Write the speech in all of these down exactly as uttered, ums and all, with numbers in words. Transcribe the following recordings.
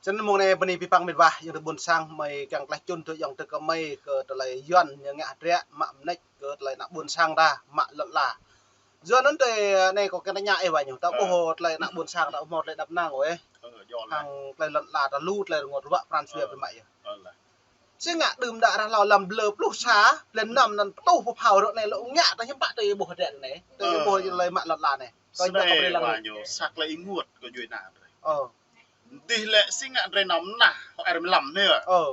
Snăn mông anai bơni pơpăng mĭt wa, ayŏng adơi ƀuôn sang, mơi kiăng tlaih čun tui ayŏng adơi kơ mơi kơ tơlơi Yuăn ñu ngă hơdră mă mnêč kơ tơlơi ană ƀuôn sang ta mă lŏn ala. Yua anăn tui anai kâo kiăng tơña ih wa ñu, ta ƀuh tơlơi ană ƀuôn sang ta ƀuh mâo tơlơi đăp năng ôh ih. Hăng tơlơi lŏn ala ta lu tơlơi rơngot ruă pran jua pơmă yơh. Si ngă đưm đă rah hlâo lăm blơ pluh sa, blan năm anăn pơtuh pơphao rŏ anai lŏ ngă ta hiư̆m pă tui ih ƀuh hơdră anai. Tui ih ƀuh tơlơi mă lŏn ala anai. Kâo ñu kâo brơi lăng. Snei wa ñu sa klei ênguôt kơ djuê ană drei. Ơ. Dih lĕ si ngă drei nao mnah hŏ er mlam anai. Ơ.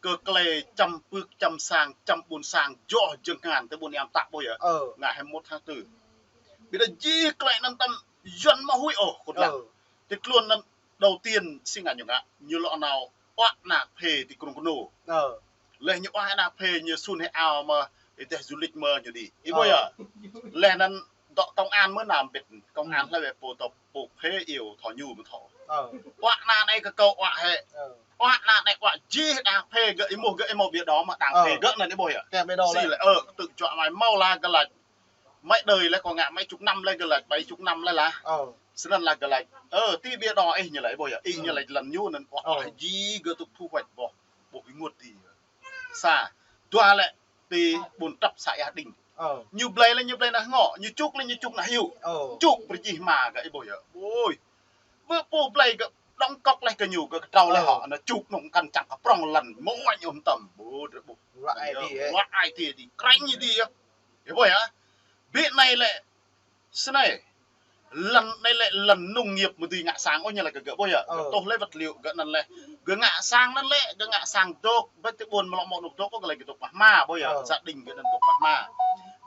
Kơ klei čăm pưk, čăm sang, čăm ƀuôn sang, joh jơ̆ng kngan tơ ƀuôn Êa Mtă ƀuh yơh. Ơ. Ngă hai mốt tháng tư. Ƀiădah jih klei anăn tăm Yuăn mă huĭ ôh, kơ lăng. Ơ. Ti tluôn anăn đầu tiên si ngă ñu ngă, ñu lŏ nao uă ană phê ti krông kơnô. Ơ. Leh ñu uă ană phê ñu sun hĕ ao mơ̆, ih teh du lịch mơ̆ ñu đĭ. Ih ƀuh yơh. Leh anăn dŏ công an mơ̆ nao mbĭt, công an hlei wĕ pô tŏ pô phê iêu thâo ñu mơ̆ thâo. Ơ. Uă ană anai kơ kâo uă hĕ. Ơ. Uă ană anai uă jih đang phê gơ̆ ih mơ̆ gơ̆ ih mâo bia đỏ mơ̆ đang phê gơ̆ anăn ih ƀuh yơh. Tơdah bia đỏ leh. Si lĕ, ơ, tơ̆ juă mai mâo lah gơ̆ lač. Mãi đời leh kâo ngă mãi chục năm leh gơ̆ lač, bảy chục năm leh lah. Ơ. Snăn lah gơ̆ lač. Ơ, ti bia đỏ ih ñu lač ih ƀuh yơh. Ih ñu lač lăn ñu anăn uă, ơ, uă jih gơ̆ tŭk thu hoạch ƀuh. Ƀuh ênguôt ti. Sa, dua lĕ ti ƀuôn Trăp xã Ea Đinh. Ơ. Ñu blei leh ñu blei ană Hngŏ, ñu čŭk leh ñu čŭk ană Hiu. Ơ. Čŭk brơi jih hma gơ̆ ih ƀuh yơh. Ôi. Bơ pô blei gơ̆ đóng cọc leh kơ ñu gơ̆ kơtrâo leh hŏ, anăn čŭk nŏng kăn čang kơ prŏng lăn, mơ̆ uă ñu ôm tăm. Ƀuh drei ƀuh. Ruă ai ti, ơ. Ruă ai ti, krĕng ñu ti yơh. Ih ƀuh yơh. Bi anai lĕ snei. Lăn anai lĕ lăn nông nghiệp mơ̆ dưi ngă sang ôh ñu lač kơ gơ̆ ƀuh yơh. Ơ. Gơ̆ tuh leh vật liệu gơ̆ anăn leh. Gơ̆ ngă sang anăn lĕ, gơ̆ ngă sang dôk, ƀơi ti ƀuôn mlŏ mâo anôk dôk ôh gơ̆ lač gơ̆ dôk pah hma ƀuh yơh. Ơ. Gia đình gơ̆ anăn dôk pah hma.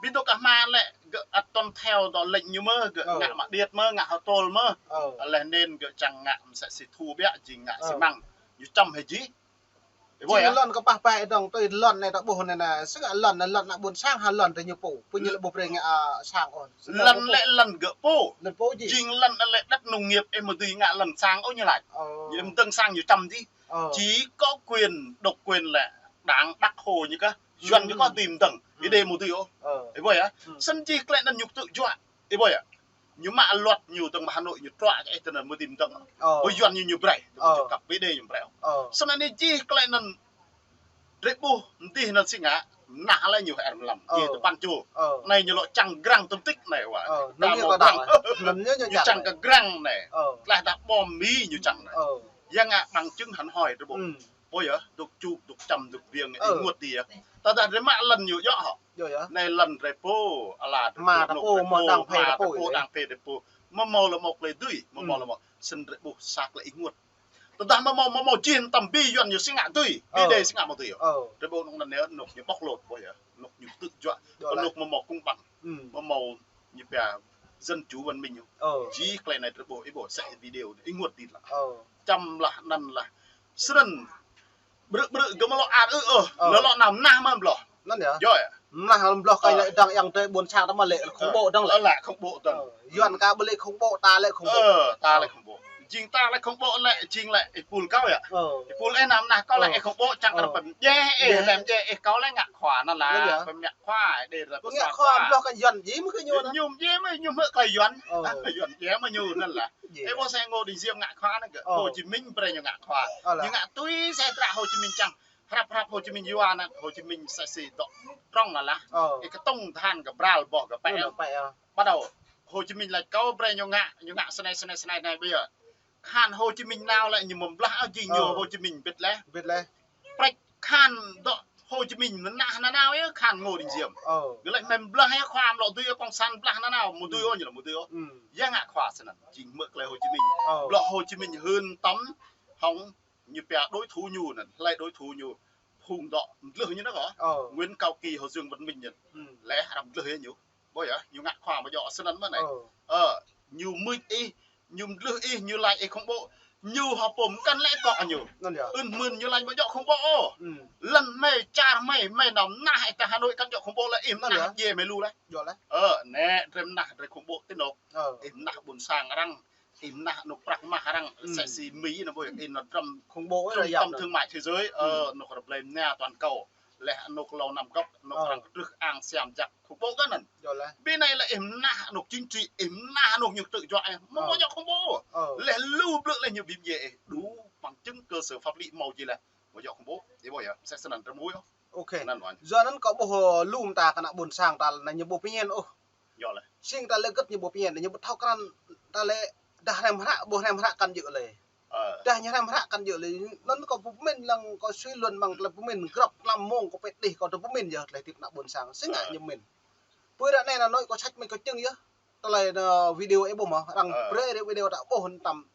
Bi dôk pah hma lĕ gơ̆ ăt tuân theo dŏ lệnh ñu mơ̆, gơ̆ ngă mă điêt mơ̆, ngă hơtôl mơ̆. Ơ. Leh anăn gơ̆ čang ngă msĕ si thu biă, jing ngă xi măng. Ñu čăm hĕ jih. Ih ƀuh yơh. Lăn kơ pah pah dơ̆ng tui lăn anai ta ƀuh anai nă, si ngă lăn anai lăn ană ƀuôn sang hă lăn tơ ñu pô. Pô ñu lĕ ƀuh brơi ngă, a, sang ôh. Lăn lĕ lăn gơ̆ pô. Lăn pô jih. Jing lăn lĕ đất nông nghiệp ih mơ̆ dưi ngă lăn sang ôh ñu lač. Ơ. Ñu ih mơ̆ dơ̆ng sang ñu čăm jih. Ơ. Chỉ có quyền, độc quyền lĕ đảng Bác Hồ ñu kơ. Yuăn ñu kơ dưi mơ̆ dơ̆ng. Ih đei mơ̆ dưi ôh. Ơ. Ih ƀuh yơh. Snăn jih klei anăn ñu tŭ juă. Ih ƀuh yơh. Ñu mă luật ñu dơ̆ng mă Hà Nội ñu truă kơ ih tơ anăn mơ̆ dưi mơ̆ dơ̆ng. Ơ. Ƀuh Yuăn ñu ñu brei. Ơ. Ñu čŏk kăp bi đei ñu brei. Ơ. Snăn anei jih klei anăn drei ƀuh mdih anăn si ngă, mnah leh ñu er mlam. Ơ. Jih tơ păn čô. Ơ. Anei ñu lŏ čang grăng tơm tĭk anei wa. Ơ. Anăn ñu kơ grăng. Anăn ñu ñu ñu čang kơ grăng anei. Ơ. Tlaih ta bom Mi ñu čang anei. Ơ. Yang ngă bằng chứng hẳn hoi drei ƀuh. Ơ. Ƀuh yơh, dôk čŭk, dôk čăm, dôk biêng, ơ, ênguôt ti yơh. Tơdah drei mă lăn ñu djŏ hŏ. Djŏ yơh. Anei lăn drei pô, ala drei pô, anôk drei pô, hma drei pô, đang phê drei pô. Mâo mâo lŏ mâo klei dưi, mâo mâo lŏ mâo. Snăn drei ƀuh sa klei ênguôt. Tơdah mâo mâo, mâo mâo jih tăm bi Yuăn ñu si ngă dưi, bi đei si ngă mâo dưi yơh. Ơ. Drei ƀuh anôk anăn anei, anôk ñu bộc lột ƀuh yơh, anôk ñu tŭ juă, anôk mâo mâo công bằng. Mâo mâo ñu pia dân chủ văn minh. Ơ. Jih klei anei drei ƀuh, ih ƀuh sĕ video anei, ênguôt ti lah. Ơ. Čăm lah, anăn lah. Snăn, brư̆ brư̆ gơ̆ mlŏ ar ư ôh. Ơ. Lŏ lŏ nao mnah mơ̆ bloh. Anăn yơh. Yơh yơh. Mnah bloh kơ lĕ dơ̆ng yang tơ ƀuôn sang ta mă lĕ khủng bố dơ̆ng lĕ. Ơ, lĕ khủng bố dơ̆ng. Ơ, Yuăn kơ ƀu lĕ khủng bố, ta lĕ khủng bố. Ơ, ta lĕ khủng bố. Jing ta lĕ khủng bố lĕ, jing lĕ ih pul kâo yơh. Ơ. Ih pul ih nao mnah kâo lĕ ih khủng bố, čang kơ pơm djai ih, lĕm djai ih kâo lĕ ngă khua anăn lah. Anăn yơh. Pơm ngă khua, đe ră pơm ngă khua. Bloh kơ Yuăn jih mơ̆ kơ ñu anăn. Ñu mơ̆ jih mơ̆ ñu hmư̆ klei Yuăn. Ơ. Yuăn jih mơ̆ ñu anăn lah. Ih ƀuh sĕ Ngô Đình Diệm ngă khua anăn gơ̆. Ơ. Hồ Chí Minh brei ñu ngă khua. Ơ lah. Ñu ngă tui sĕ dră Hồ Chí Minh čang. Hrăp hrăp Hồ Chí Minh yua anăn, Hồ Chí Minh sĕ si dŏ prŏng anăn lah. Ơ. Ih kơtŭng tơhan gơ̆ bral boh gơ̆ pĕ. Ơ, pĕ, ơ. Bắt đầu Hồ Chí Minh lač kâo brei ñu ngă, ñu ngă snei snei snei anei ƀiă. Khan Hồ Chí Minh nao lĕ ñu mơ̆ blah ôh jing ñu Hồ Chí Minh bĭt leh. Bĭt leh. Prĕč khan dŏ Hồ Chí Minh mơnah nanao yơh khan Ngô Đình Diệm. Ơ. Gơ̆ lač mơ̆ blah yơh khua mlŏ dưi yơh cộng sản blah nanao, mâo dưi ôh ñu lač mâo dưi ôh. Ơ. Yang ngă khua snăn, jing hmư̆ klei Hồ Chí Minh. Ơ. Bloh Hồ Chí Minh hưn tăm hŏng ñu pia đối thủ ñu anăn, hlei đối thủ ñu. Phung dŏ mdlưh ñu anăn kơ. Ơ. Nguyễn Cao Kỳ, Hồ Dương Văn Minh anăn. Ơ. Lĕ arăng mdlưh yơh ñu. Ƀuh yơh, ñu ngă khua mơ̆ djŏ snăn mơ̆ anei. Ơ. Ơ, ñu mưč ih, ñu mdlưh ih, ñu lač ih khủng bố. Ñu hŏ pô mkăn lĕ kŏ ñu. Anăn yơh. Ưn mưn ñu lač mơ̆ djŏ khủng bố ôh. Ơ. Lăn mơi, čar mơi, mơi nao mnah ih tơ Hà Nội kăn djŏ khủng bố lĕ ih mnah jih mơi lu leh. Djŏ leh. Ơ, anei drei mnah drei khủng bố ti anôk. Ơ. Ih mnah ƀuôn sang arăng. Ih mnah anôk prăk mah arăng, sĕ si Mi anăn ƀuh, ih nao drăm khủng bố trung tâm thương mại thế giới, ơ, anôk rơblei mnia toàn cầu. Leh anôk Lầu Năm Góc, anôk arăng kơdrưh ang siam jăk khủng bố kơ anăn. Bi anei lĕ ih mnah anôk chính trị, ih mnah anôk ñu tŭ juă, mâo mâo djŏ khủng bố. Ơ. Leh lu blư̆ leh ñu bi mdjai ih, đu. bằng chứng cơ sở pháp lý mâo či laih. Mâo yua khủng bố, ih ƀuh yơh, msĕ snăn rơmui ôh. Ok. Anăn wăn. Yua anăn kâo ƀuh, ơ, lŏm ta kơ ană ƀôn sang ta anai ñu ƀu pơmĭn ôh. Yơh laih. Sing ta lĕ gĭt ñu ƀu pơmĭn, ñu ƀu thâo krăn ta lĕ dah hrăm hră, ƀu hrăm hră kăn djơ̆ lĕ. Dah ñu hrăm hră kăn djơ̆ lĕ. Anăn kâo pơmĭn lăng kâo sui luăn mơ̆ng tơlơi pơmĭn grăp tlam mông kâo pĕ đih kâo tơ pơmĭn yơh tơlơi tĭp ană ƀôn sang. Sing ngă ñu pơmĭn. Pơ ră anai ană nội kâo săč mĭn kâo čưng yơh. Tơlơi ană video ih ƀuh mơ̆, arăng brơi video ta ƀuh tam.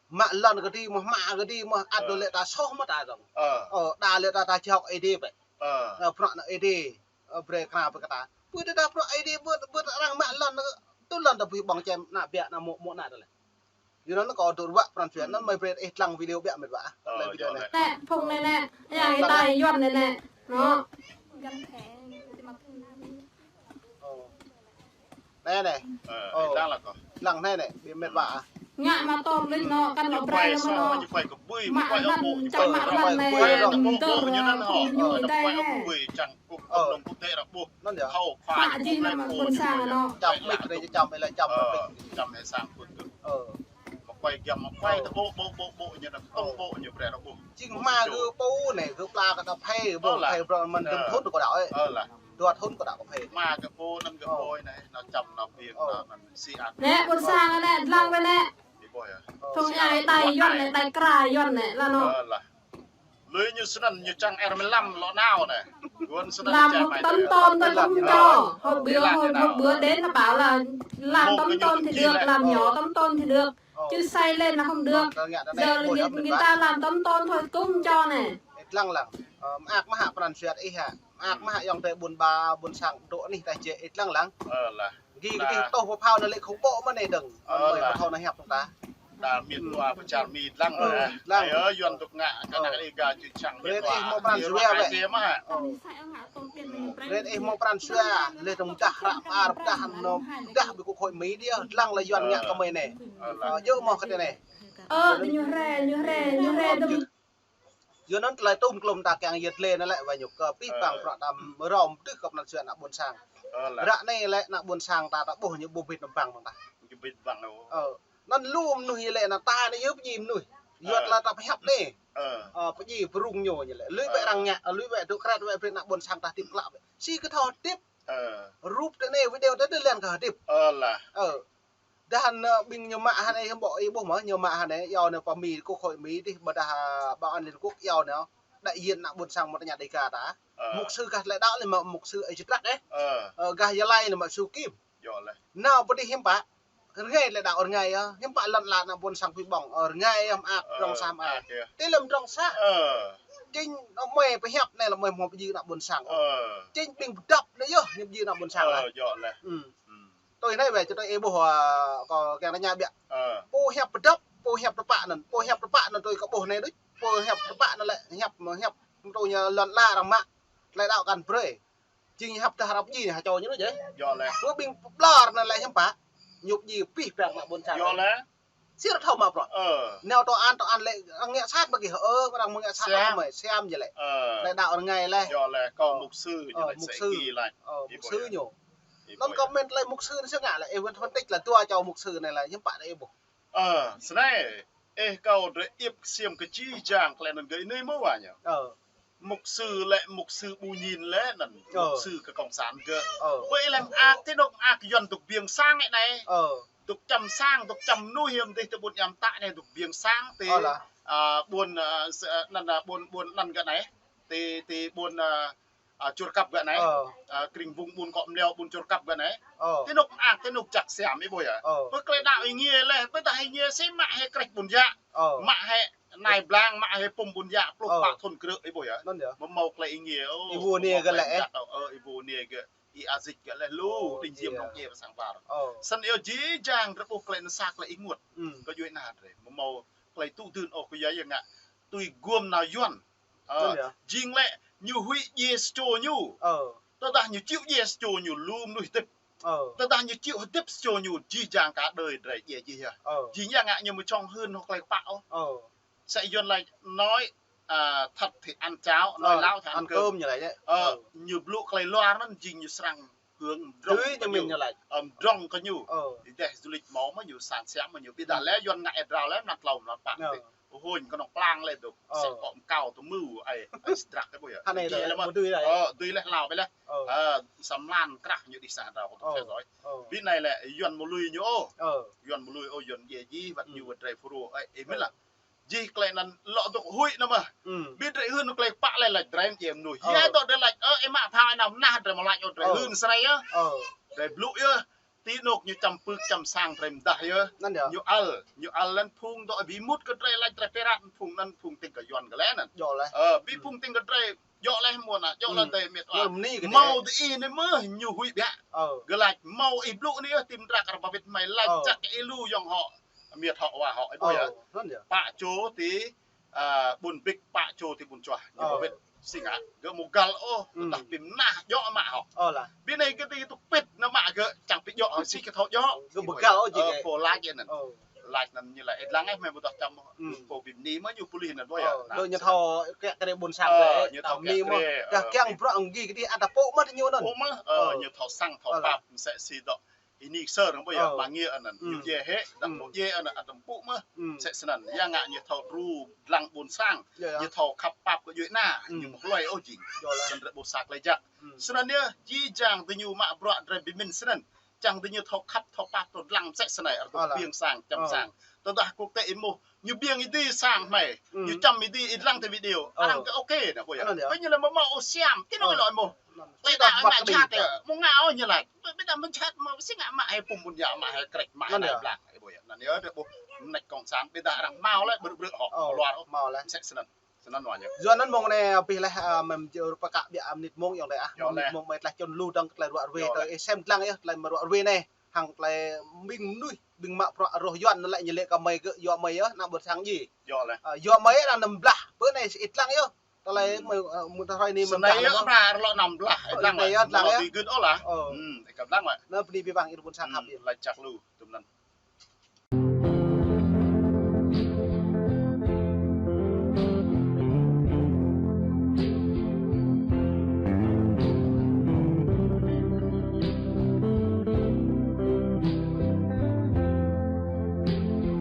Mă lŏn kơ ti mơ̆, mă kơ ti mơ̆, ăt dŏ lĕ ta soh mơ̆ ta dŏng. Ơ, đa lĕ ta, ta jŏk Ơi Adai bĕ. Ơ, prŏng ană Ơi Adai, ơ, brơi kơ ană bĕ kơ ta. Pơ ta prŏng Ơi Adai bơ̆t, bơ̆t arăng mă lŏn, tŭ lŏn ta pui ƀơ̆ng čem ană biă ană mŏ, mŏ ană ta lĕ. Yua anăn kâo dŏ ruă pran jua anăn mơi brơi ih lăng video biă mĕt wa. Lăng video anai. Nĕ, phung anai nĕ, yang ih tai Yuăn anai nĕ. Nŏ. Anai anai. Ơ, lăng lăng kâo. Lăng anai anai, biă mĕt wa. Ngă mă tôm ƀĭt nŏ, kăn kâo brơi lăng nŏ. Mă lŏn, čang mă lŏn anai, dơ̆r, phung ñu ih tai anai. Kâo, kâo dŏng kơ tĕ ră ƀuh. Anăn yơh. Khua jing ană ƀôn sang anŏ. Čăm mik anai, čăm ih lĕ čăm mik. Čăm ih sang kŭt kŭt. Mă quay giăm, mă quay tơ ƀô̆, ƀô̆, ƀô̆, ƀô̆, ñu anăn tŏng ƀô̆, ñu brơi ră ƀuh. Jing hma gơ̆ pô anai, gơ̆ pla kơ ta phê, ƀô̆ phê brơi mơ̆n dơ̆m thŭn kơ đaŏ ơi. Dua thŭn kơ đaŏ kơ phê. Hma gơ̆ pô anăn gơ̆ pô anai, anŏ čăm anŏ ƀiêng anŏ anăn si an. Nĕ, ƀôn sang anai, lăng wĕ nĕ. Ih ƀuh yơh. Phung yang ih tai Yuăn anai, tai kra Yuăn anai, lăng nŏ. Lui ñu snăn ñu čang R mười lăm lŏ nao anai. Guôn snăn lam hơ̆k tơm tôm tơ lŏm čô. Hôm bữa, hôm, hôm bữa đến nó bảo là làm tấm tôn thì được, làm nhỏ tấm tôn thì được. Chứ xây lên là không được. Giờ là người, người ta làm tấm tôn thôi cũng cho này. Lăng lăng. Ơ, mơak mơ̆ hă pran jua ih hă. Mơak mơ̆ hă ayŏng adơi ƀôn ba, ƀôn sang dŏ anih ta jĕ ih lăng lăng. Gih kơ tih tŏh pơphao anăn lĕ khủng bố mơ̆ anai dơ̆ng. Mơi pơthâo anăn hiăp ta. Đa miên dua pơčar mi lăng. Lăng. Ơ, Yuăn dŏ ngă, kơ ană Đêga čư̆ čang miên dua. Brơi ih mâo pran jua bĕ. Brơi ih mâo pran jua. Lĕ dơ̆ng dah hră mơar, dah anŏ, dah ƀing kơ khôi mi dia, lăng lĕ Yuăn ngă kơ mơi anai. Ơ, djơ̆ mơ̆ kơ tơ anai. Ơ, ñu hrĕ, ñu hrĕ, ñu hrĕ dơ̆ng. Yua anăn tơlơi tŭm klŏm ta kiăng yơh lĕ anăn lĕ wa ñu kơ pih pang prŏng ta rŏm tưh kơ pran jua ană ƀôn sang. Ră anai lĕ ană ƀôn sang ta, ta ƀuh ñu ƀu ƀĭt nao ƀăng ƀăng ta. Ơ, anăn lu mnuih lĕ anăn ta anai yơh pơdjai mnuih. Yua tơlơi ta pơhiăp anai. Ơ, pơdjai pơrŭng ñu ñu lĕ. Lui bĕ arăng ngă, lui bĕ dŏ krĕt bĕ brơi ană ƀôn sang ta tĭp klă bĕ. Si kơ thâo tĭp. Rup tơ anai video tơ tơ lăng kơ tĭp. Ơ. Dah anăn, ơ, ƀing ñu mă hơnai hơmâo ih ƀuh mơ̆, ñu mă hơnai, iâu anăn pơ Mi, quốc hội Mi dih, ƀôdah, ơ, Bảo an Liên Quốc iâu anăn, đại diện ană ƀôn sang mơ̆ng tơña Đêga ta. Mục sư gah tơlơi đaŏ lĕ mă mục sư Ơi Jơdrăk ih. Ơ, gah Gia Lai lĕ mă Su Kim. Nao pơ dih hiư̆m pă. Rơngai tơlơi đaŏ rơngai yơh. Hiư̆m pă lŏn lan ană ƀôn sang pui ƀơ̆ng. Ơ, rơngai yơh mơak, prŏng sa mơak. Tơ lăm prŏng sa. Jing anŏ mơi pơhiăp anai lĕ mơi hmâo pơdjai ană ƀôn sang. Jing ƀing pơdăp anai yơh, ñu pơdjai ană ƀôn sang lah. Tui anai wĕ, čơ tui ih ƀuh, ơ, kâo kiăng tơña biă. Pô hiăp pơdăp, pô hiăp tơpă anăn, pô hiăp tơpă anăn tui kâo ƀuh anai đôč, pô hiăp tơpă anăn lĕ hiăp, hiăp tui ñu lŏn lan arăng mă, tơlơi đaŏ kăn brơi. Jing hiăp tơ hră pơdjai anai hơčâo ñu đôč yơh. Pơ ƀing pơblŏr anăn lĕ hiư̆m pă, ñu pơdjai pih pang ană ƀôn sang. Si arăng thâo mă prŏng. Nao tòa án, tòa án lĕ arăng ngă sat mơ̆ gih, ơ, arăng mơ̆ ngă sat mơ̆, siam jĕ lĕ. Tơlơi đaŏ rơngai lĕ. Yua lĕ kâo mục sư ñu lĕ mục sư. Ơ, mục sư ñu. Anăn comment lĕ mục sư anăn si ngă lĕ, ih wĕn phân tích lĕ dua čô mục sư anai lĕ hiư̆m pă lĕ ih ƀuh. Ơ, snei, ih kâo drơi iĕp ksiêm kơ jih jang klei anăn gơ̆ anei mơ̆ wa ñu. Mục sư lĕ, mục sư ƀu ñin lĕ anăn, mục sư kơ cộng sản gơ̆. Ƀơi lĕ mơak, tơ anôk mơak Yuăn dŏ biêng sang anai. Dŏ čăm sang, dŏ čăm mnuih hiam dih tơ ƀuôn Yam ta anai dŏ biêng sang tơ, ơ, ƀuôn, ơ, anăn, ơ, ƀuôn, ƀuôn anăn gơ̆ anai. Tơ, tơ ƀuôn, ơ, ơ, Čuôr Kăp gơ̆ anai. Ơ, krĭng Vung ƀuôn Kŏ Mleo ƀuôn Čuôr Kăp gơ̆ anai. Tơ anôk mơak, tơ anôk jăk siam ih ƀuh yơh. Pơ klei đaŏ ih ngiê lĕ, pơ tah ih ngiê si mă hĕ krĕč ƀuôn yă. Mă hĕ nai blang, mă hĕ pŭm ƀuôn yă, pluh pă thŭn krư̆ ih ƀuh yơh. Anăn yơh. Mơ̆ mâo klei ih ngiê, ơ, ih ƀuh anai gơ̆ lĕ. Ơ, ih ƀuh anai gơ̆, ih azit gơ̆ lĕ lu, đĭng jim nŏng jĕ pơ sang ƀar. Snăn yơh jih jang drơi ƀuh klei anăn sa klei ih ênguôt. Kơ djuai anăn drơi. Mơ̆ mâo klei tŭ dưn ôh kơ yua yơh ngă. Tui guôm nao Yuăn. Ơ, jing lĕ ñu huĭ djiê sa čô ñu. Tơdah ñu čiu djiê sa čô ñu lu mnuih hơdip. Tơdah ñu čiu hơdip sa čô ñu jih jang cả đời drơi djiê jih yơh. Jing yơh ngă ñu mơ̆ čŏng hưn hŏk klei kpă ôh. Sĕ Yuăn laĭ nói, à, thật thì ăn cháo, nói láo thì ăn cơm. Ơ, ñu blŭ klei luar anăn jing ñu srăng hưn mdrŏng kơ ñu. Ơ, mdrŏng kơ ñu. Ih deh du lịch mâo mơ̆ ñu san siam mơ̆ ñu. Ƀiădah lĕ Yuăn ngă ih drao lĕ mơnăt tlâo mơnăt pă. Huñ kơnong plang lĕ dŏ. Ơ. Sĕ kŏ mkao tơ mưo, ai, ai sdrak tơ ƀuh yơh. Hơnai dih lĕ, lĕ mŭt dui dih. Ơ, dui lĕ hlao ƀiă lĕ. Ơ. Ơ, samlan krah ñu đih sang rao kơ tơ Ơ. Thế giới. Ơ. Ƀiă anai lĕ, Yuan mơ̆ lui ñu ôh. Ơ. Yuan mơ̆ lui ôh, Yuan djai jih, wăt ñu wăt drei phru, ơ, ih mĭn lah. Jih klei anŭn lŏ dŏ huĭ anŭn mơh. Ƀiă drei hưn klei pă lĕ lač drei mơ̆ djai mơnuih. Yua dŏ drei lač, ơ, ih mă phao ih nao mơnah drei mơ̆ lač ôh drei hưn sơrai yơh. Ơ. Drei blŭ yơh. Ti anôk ñu čăm pưk čăm sang drei mơdah yơh. Anŭn yơh. Ñu ăl, ñu ăl lĕ phung dŏ ƀu mŭt kơ drei lač drei pơrat phung anŭn phung tĭng kơ Yuan kơ lĕ anŭn. Djơ̆ lĕ. Ơ, ƀiă phung tĭng kơ drei, djơ̆ lĕ mơ̆n ah, djơ̆ lĕ dih mĕt wa. Mâo dih ih anai mơh ñu huĭ biă. Ơ. Gơ̆ lač mâo ih blŭ anai yơh, tĭm drak kơ rơbâo wĭt hmei lač čăk ih lu yŏng hŏ. Mĕt hŏ wa hŏ, ih ƀuh yơh. Anŭn yơh. Pă čô ti, ơ, ƀun bĭk, pă čô ti ƀun čuah. Ñu ƀuh wĭt. Sĭt ngă, gơ̆ mơ̆ găl ôh, tơdah pim nah djơ̆ mă hŏ. Ơ lah. Ƀiă anai gơ̆ ti tŭk pĭt nao mă gơ̆, čang pĭt djơ̆, sĭt kơ thâo djơ̆. Gơ̆ mơ̆ găl ôh jing. Ơ, pô lač anŭn. Ơ. Lač anŭn ñu lač, ih lăng ih mơ̆ ƀu dŏ čăm, pô ƀing anai mơ̆ ñu pôlis anŭn ƀuh yơh. Ơ, ñu thâo kĕ kre ƀôn sang. Ơ, ñu thâo kĕ kre, ơ, kiăng bruă nggi kơ dih, ăt ta pô mơ̆ ñu anŭn. Pô mơ̆, ơ, ñu thâo sang, thâo pap, msĕ si dŏ. Ini sơr ƀuh yơh, mă ngiă anŭn. Ñu djai hĕ, dăng mơ̆ djai anŭn, ăt ta pô mơ̆. Msĕ snăn, yua ngă ñu thâo dru dlăng ƀôn sang. Ñu thâo khăp pap kơ djuai ana, ñu mơ̆ hloi ôh jing. Snăn drei ƀuh sa klei jăk. Snăn yơh, jih jang diñu mă bruă drei ƀu mĭn snăn. Čang diñu thâo khăp, thâo pap, thâo dlăng msĕ snei, arăng ƀiă sang, čăm sang. Tơdah kơ tơ ih mơ̆, ñu ƀiă ih dih sang hmei. Ñu čăm ih dih, ih dlăng tơ video. Arăng kơ ok anŭn ƀuh yơh. Anŭn yơh. Ƀiă ñu lĕ mơ̆ mâo ôh siam, ti anŭn lĕ mơ̆. Tơdah mă jhat yơh, mơ̆ ngă ôh ñu lač. Ƀiă dah mă jhat mơ̆, sĭt ngă mă hĕ pum ƀun ya, mă hĕ krĕč, mă hĕ blang, ih ƀuh yơh. Anŭn yơh, drei ƀuh mơneč kông san, ƀiă dah arăng mâo lĕ, ƀrư̆ ƀrư̆ hŏ, ơ, mơluar ôh. Msĕ snăn. Snăn wa ñu. Yua anŭn mơ̆ng anai abih leh, ơ, mơ̆ng jơ pơkă ƀiă mơnit mơ̆ng yŏng dih ah. Mơnit mơ̆ng mơi tlaih čun lu dăng klei ruă ruai tơ ih sem dlăng yơh, klei mă ruă ruai anai. Hăng klei ƀing mơnuih, ƀing mă bruă roh Yuan anŭn lĕ ñu lĕ kơ mơi gơ̆, yua mơi yơh, ană ƀôn sang jih. Ơ, yua mơi yơh, anăm blah, pơ anai ih dlăng yơh. Tơlơi mơi, ơ, mơ̆ tơlơi anai mơi blah. Snei yơh, anăm blah, ih dlăng mơi. Anăm blah yơh. Ih kơ dlăng mơi. Anŭn bơni abih bang ih ƀôn sang khăp yơh. Lač čăk lu.